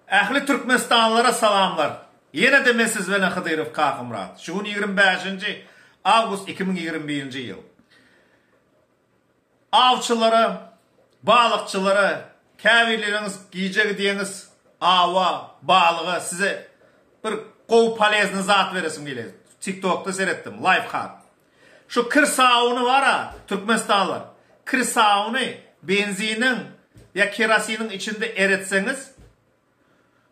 Ähli Türkmenistanlylara salamlar. Ýene-de men siz bilen Hydyrow Kakamyrat. Şu gün 25-nji awgust 2021-nji ýyl. Awçylara, balykçylara, käbirleriňiz gije gidýäňiz awa, balyga size bir gowy polezny zat beresim gelýär. TikTokda seretdim, life hack. Şu kir sabyny bar-a, türkmenistanlylar, kir sabyny benziniň ýa kerosiniň içinde eretseňiz,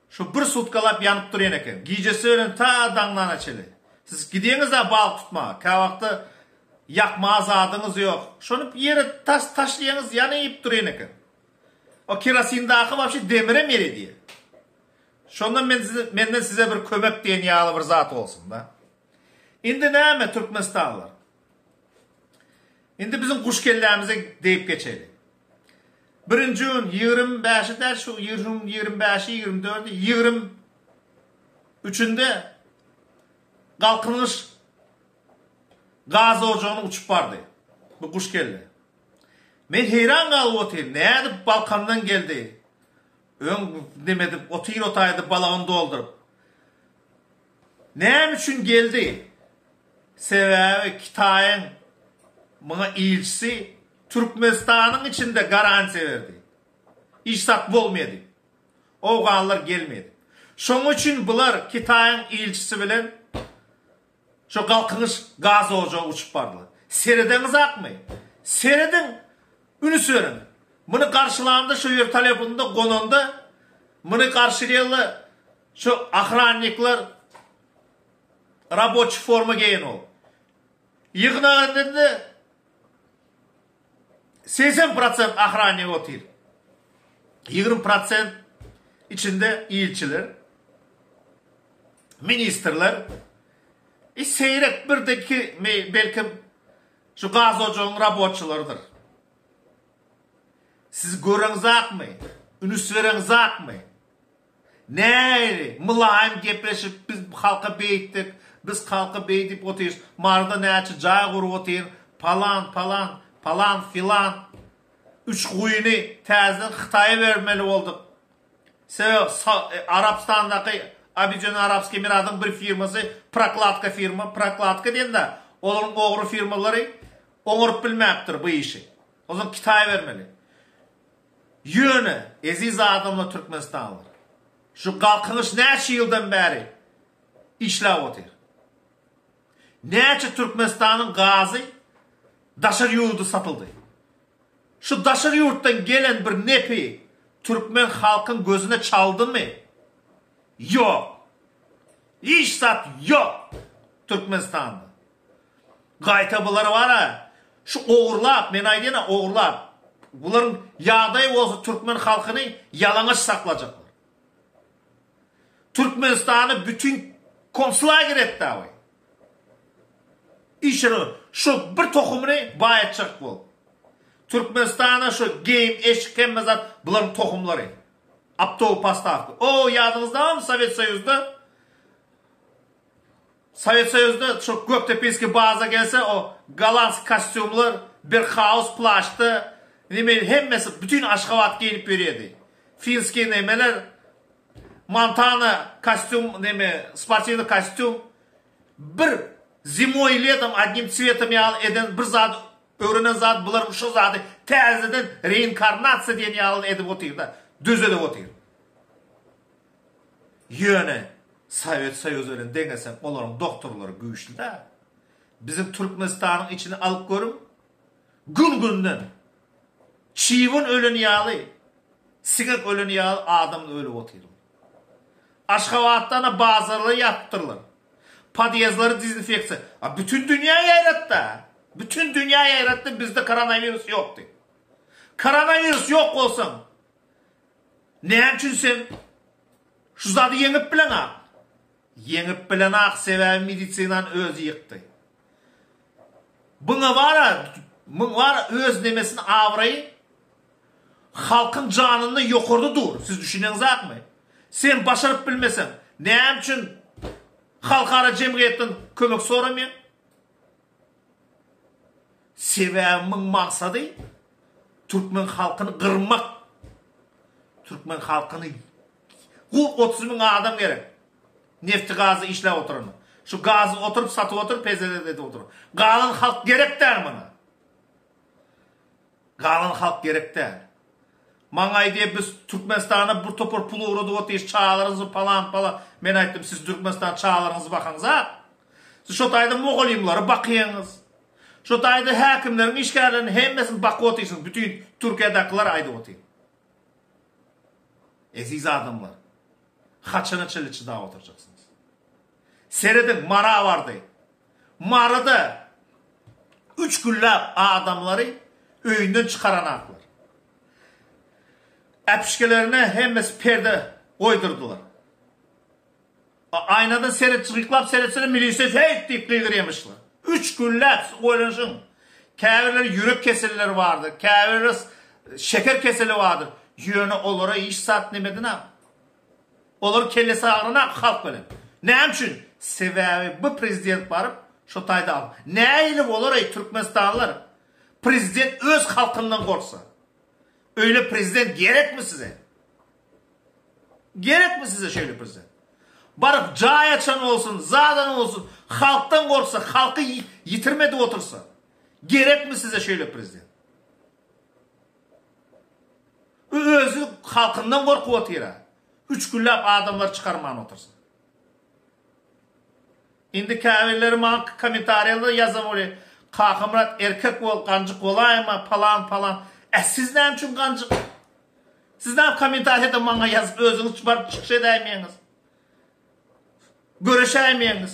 şu bir sutkalap ýanyp durýan eken. Gijesi bilen ta daňdana çenli. Siz gidýäňiz-ä balyk tutmaga, käwagtda ýakmaga zadyňyz ýok. Şony ýere tas taşlaýaňyz, ýanyp durýan eken. O kerosindaky wapşe demirem eredýär. Şonda men size, menden size bir kömek diýen ýaly bir zat bolsun-da. Indi näme türkmenistanlylar? Indi biziň guş kellämize degip geçeli. Birinji gün 25-i däl şu 25-i 24-i 23-ünde Galkynyş gaz ojagyna uçup bardy. Bu guş kelle. Men heýran galyp otyryn. Nädip Balkandan geldi? Öň neme edip otyr otaýdy balagyny dolduryp. Näme üçin geldi? Sebäbi Kitaýyň muňa ilçisi Türkmenistanyň içinde garantiýa berdi. Hiç zat bolmaýar diýip. Owganlar gelmeýär diýip. Şonuň üçin bular Kitaýyň ilçisi bilen şo Galkynyş gaz ojagy uçup bardylar. Seredeňizakmy? Serediň, üns beriň. Muny garşylanda şo wertolýotynda gonanda muny garşylaýarlar. Şu ahrannikler raboçi forma geýen ol. Ýygnak edilende 80 prosent ahrannik otyr. 20 prosent içinde ilçiler, ministrler, e seýrek bir de iki belkim şu gaz ojagyň raboçilarydyr. Siz göreňzakmy? Ünüs bereňzakmy? Nähili mylaýym gepleşip biz halka beýtdik, biz halka beýdip otyrys, Maryda näçe jaý gurup otyr, palan, palan, palan, filan. Üç guýyny täzeden Hytaýa bermeli bolduk. Sebäbi Arapstandaky Obýedinennyý Arabskiý Emiratyň bir firmasy prokladka firma, prokladka diýende olaryň ogry firmalary oňaryp bilmäpdir bu işi. Onsoň Kitaýa bermeli. Ýöne, eziz adamlar türkmenistanlylar, şu Galkynyş näçe ýyldan bäri işläp otyr. Näçe Türkmenistanyň gazy daşary ýurda satyldy. Şu daşary ýurtdan gelen bir nepi türkmen halkyň gözüne çaldymy? Ýok. Hiç zat ýok Türkmenistanda. Gaýta bular bara şu ogurlap men aýdýana ogurlap bularyň ýagdaýy bolsa türkmen halkyny ýalaňaç saklajaklar. Türkmenistany bütin konslager etdi awy. Işini şu bir tohumyny baýatjak bolup. Türkmenistana şu geýim eşik hemme zat bularyň tohumlary. Optowy postawka. O ýadyňyzda barmy Sowet Soýuzda Sowet Soýuzda şo Gökdepeskiý baza gelse o gollandskiý kostýumlar, berkhaus plaşda neme hemmesi bütin Aşgabat geýnip ýörýärdi. Finskiý nemeler Montana kostýum neme sportiwnyý kostýum bir zimoý letom odnim tswetom ýaly eden bir zat öwrenen zat bularyň şo zady täzeden reinkarnasiýa diýen ýaly edip otyrda düzedip otyr. Ýöne Sowet Soýuzy bilen deňeseň olaryň doktorlary güýçli-dä. Biziň Türkmenistanyň içini alyp görüň, gün-günden çybyn ölen ýaly, siňek ölen ýaly adam ölüp otyrlar. Aşgabatda-da bazarlary ýapypdyrlar. Podýezdleri dezinfeksiýa. A bütin dünýä ýaýratdy-a. Bütin dünýä ýaýratdy, bizde koronawirus ýok diýip. Koronawirus ýok bolsaň, Näme üçin sen şu zady ýeňip bileňak? Ýeňip bilenak, sebäbi medisinany özi ýykdy. Buňa bara, muň bara öz nemesini abraýy halkyň janynda ýokarda dur. Siz düşüneňzakmy? Sen başaryp bilmeseň, näme üçin halkara jemgyýetden kömek soramaýaň? Sebäbi muň maksady türkmen halkyny gyrmak. Türkmen halkyny. 30 müň adam gerek. Nefti gazy işläp oturan. Şu gazy oturyp satyp otur, PZD edip otur. Galan halk gerek däl muňa. Galan halk gerek däl. Maňa aýdýar biz Türkmenistana bir topar pul ugradyp otyrys çagalaryňyzy palan palan. Men aýtdym siz Türkmenistan çagalaryňyzy bakaňyzak. Siz şo taýda mugallymlary bakýaňyz. Şo taýda häkimleriň işgärleriniň hemmesini bakyp otyrsyňyz. Bütin Türkiýedäkiler aýdyp otyr. Eziz adamlar. Haçana çenli çydap oturjaksyňyz? Serediň Mara bardy. Maryda üç günläp adamlary öýünden çykaranaklar. Äpişgelerine hemmesi perde goýdurdylar. Aýnadan seret jykyklap seretsene milisiýa heýt diýip gygyrýamyşlar. Üç günläp siz oýlanyşyň. Käbirleri ýürek keselleri bardyr, käbirleri şeker keseli bardyr. Ýöne olara hiç zat nemedinak. Olar kellesi agyranak halk bilen. Näme üçin? Sebäbi bu prezident baryp şo taýda al. Nähili bolar eý türkmenistanlylar? Prezident öz halkyndan gorksa. Öýle prezident gerekmi size? Gerekmi size şeýle prezident? Baryp jaý açan bolsun, zadan bolsun, halkdan gorksa, halky ýitirmedik otursa. Gerekmi size şeýle prezident? Özi halkyndan gorkup otyra. Üç günläp adamlar çykarman otursyn. Indi käbirleri maňa kommentariýada ýazan bolýar. Kakamyrat erkek bol, ganjyk bolaýma, palan palan. Ä siz näme üçin ganjyk? Siz näme kommentariýada maňa ýazyp özüňiz baryp çykyş edäýmeýäňiz? Göreşäýmeýäňiz?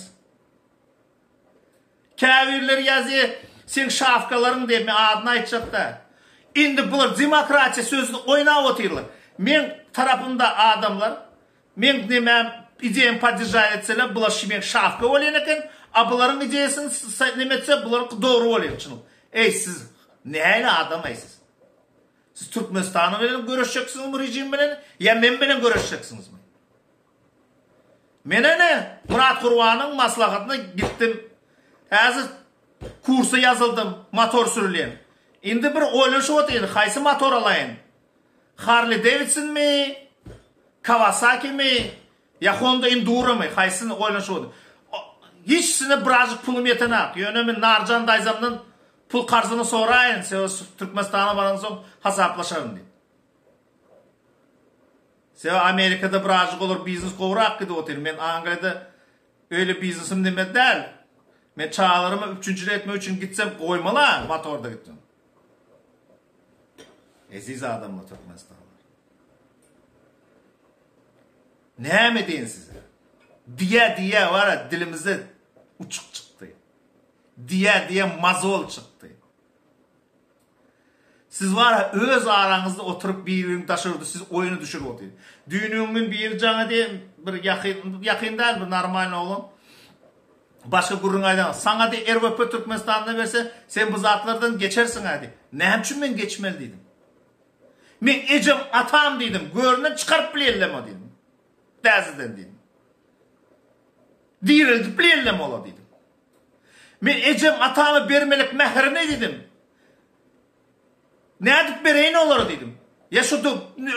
Käbirleri ýazýar, seň şawkalaryň diýip, men adyny aýtjak däl. Indi bular demokratiýa sözüni oýnap otyrlar. Meň tarapymda adamlar, meň nemäm ideýamy podderžat etseler, bular şi meň şawka bolýan eken, a bularyň ideýasyny neme etse, bularyňky dogry bolýan çynyň. Eý siz nähili adam-aý siz? Siz Türkmenistanyň bilen göreşjeksiňizmi režim bilen ýa men bilen göreşjeksiňizmi? Men ene Myrat Gurbanyň maslahatyna gitdim. Häzir kursa ýazyldym, motor sürülýän. Indi bir oýlanyşyp otyryn, haýsy motor alaýyn? Harley Davidsonmy, Kawasakimi ýa Honda Enduromy, haýsyny oýlanyşyp otyryn. Hiçisine birazjyk pulum ýetenak. Ýöne men Narjan daýzamdan pul karzyny soraýyn, sebäbi Türkmenistana baransoň hasaplaşaryn diýip. Sebäbi Amerikada birazjyk olar biznes gowrak gidip otyr. Men Angliýada öýle biznesim neme däl. Men çagalarymy üpjünçilik etmek üçin gitsem goýmaly motorda gitsem. Eziz adamlar Türkmenistanlar. Näme diýin size? Diýe diýe wara dilimizde uçuk çykdy. Diýe diýe mazol çykdy. Siz wara öz araňyzda oturyp bir-birini daşarda siz oýuna düşürip otyr. Düýn gün biri jaň edýär, bir ýakyn, ýakyn däl bir normalny oglan. Başga gürrüň aýdan, saňa diý RWP Türkmenistanda berse, sen bu zatlardan geçersiň-ä diý. Näme üçin men geçmeli diýdim. Men ejem, atam diýdim, göründen çykaryp bilýänlem o diýdim. Täzeden diýdim. Direldip bilýänlem ola diýdim. Men ejem atama bermelik mähirini diýdim. Nädip bereýin olara diýdim. Ýa şu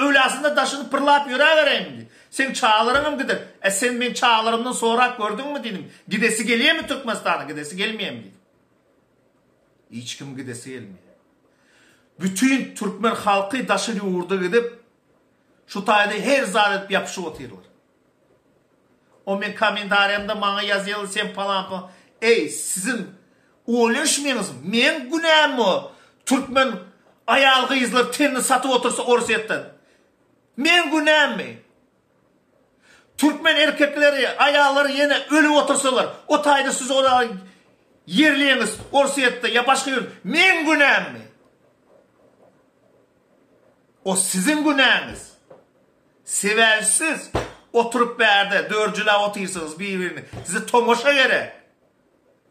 öwlüýasynda daşyny pyrlap ýöräbereýinmi diýdim. Seň çagalaryňam gider. E sen meň çagalarymdan sorap gördüňmi diýdim. Gidesi gelýärmi Türkmenistana, gidesi gelmeýärmi diýdim. Hiç kim gidesi gelmeýär. Bütin türkmen halky daşary ýurda gidip, şu taýda her zat edip ýapyşyp otyrlar. O men kommentariýamda maňa ýazýaly sen palan palan. Eý siziň oýlanyşmyňyz meň günämmi o türkmen aýal gyzlar tenini satyp otursa orsýetden. Meň günämmi? Türkmen erkekleri aýallary ýene ölüp otursalar o taýda siz olary ýerleýäňiz orsýetde ýa başga ýerde meň günämmi? O siziň günäňiz. Sebäbi siz oturyp bärde dörjüläp otyrsyňyz bir-birini. Size tomaşa gerek.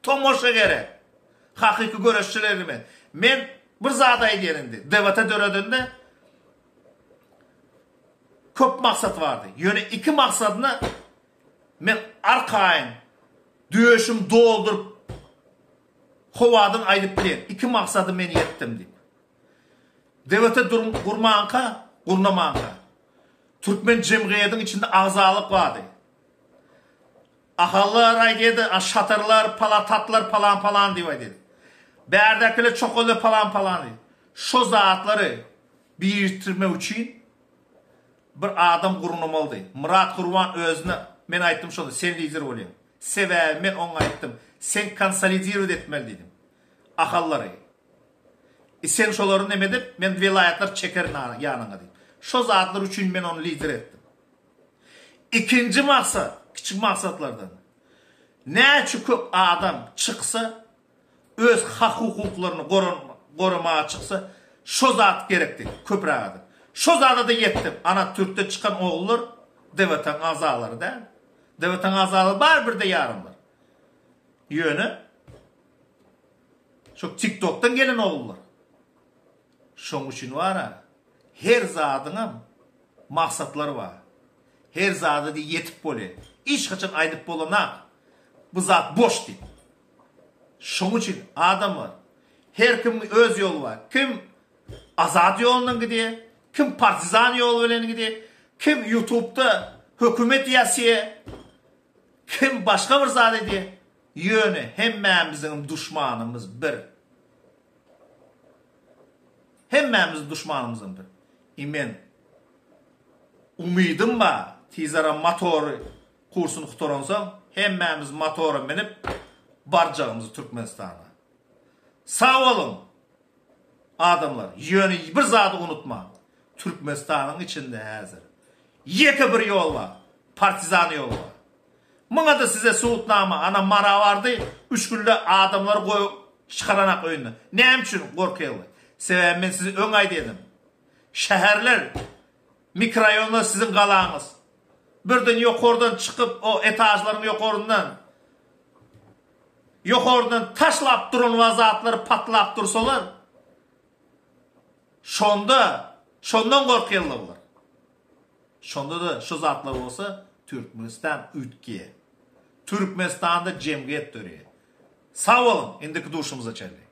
Tomaşa gerek. Hakyky göreşçiler nime? Men bir zat aýdýan indi. DWT döredende köp maksat bardy. Ýöne iki maksadyna men arkaýyn döşüm dolduryp howadan aýdyp bilýän. Iki maksady men ýetdim diýip. DWT gurmanka, gurnamanka. Türkmen jemgyýetiň içinde agzalyk bardy. Ahallar aýdýardy, a şatarlar, palatatlar palan-palan diýip aýdýardy. Bärdäkiler çokalar palan-palan diýip. Şo zatlary birikdirmek üçin bir adam gurnamalydy. Myrat Gurban özüne men aýtdym şonda, sen lider bolýaň. Sebäbi men oňa aýtdym, sen konsolidirowat etmeli diýdim. Ahallary. E sen şolary neme edip, men welaýatlar çekerin ýanyňa diýip. Şo zatlar üçin men ony lider etdim. Ikinji maksat, kiçi maksatlardan. Näçe köp adam çyksa, öz hak-hukuklaryny goramaga çyksa, şo zat gerekdi, köpräk adam. Şo zada-da ýetdim. Ana, türkde çykan ogullar DWT-niň agzalary däl. DWT-niň agzalary bar birde ýarymlar. Ýöne şo TikTokdan gelen ogullar. Şoň üçin bar-a, her zadyňam maksatlary bar. Her zada diý ýetip bolýar. Hiç haçan aýdyp bolanak, bu zat boş diýip. Şoň üçin adamlar, her kimiň öz ýoly bar. Kim Azat ýolundan gidýär, kim partizan ýoly bilen gidýär, kim ýutubda hökümet ýasýar, kim başga bir zat edýär. Ýöne hemmämiziňem duşmanymyz bir. Hemmämiziň duşmanymyzam bir. I men umydym bar, tizara motory kursuny gutaransoň hemmämiz motora minip barjagymyzy Türkmenistana. Sag boluň adamlar, ýöne bir zady unutmaň, Türkmenistanyň içinde häzir ýeke bir ýol bar, partizan ýoly bar. Muňa-da size subutnama, ana Mara bardy, üç günde adamlary goýup çykaranak öýünden. Näme üçin gorkýarlar? Sebäbi men size öň aýdýardym. Şäherler, mikroraýonlar siziň galaňyz. Birden ýokardan çykyp, o etažlaryň ýokaryndan ýokardan taşlap duran zatlary patlap dursalar, şonda, şondan gorkýarlar bular. Şonda-da şu zatlar bolsa Türkmenistan üýtgeýär. Türkmenistanda jemgyýet döreýär. Sag boluň, indiki duşumyza çenli.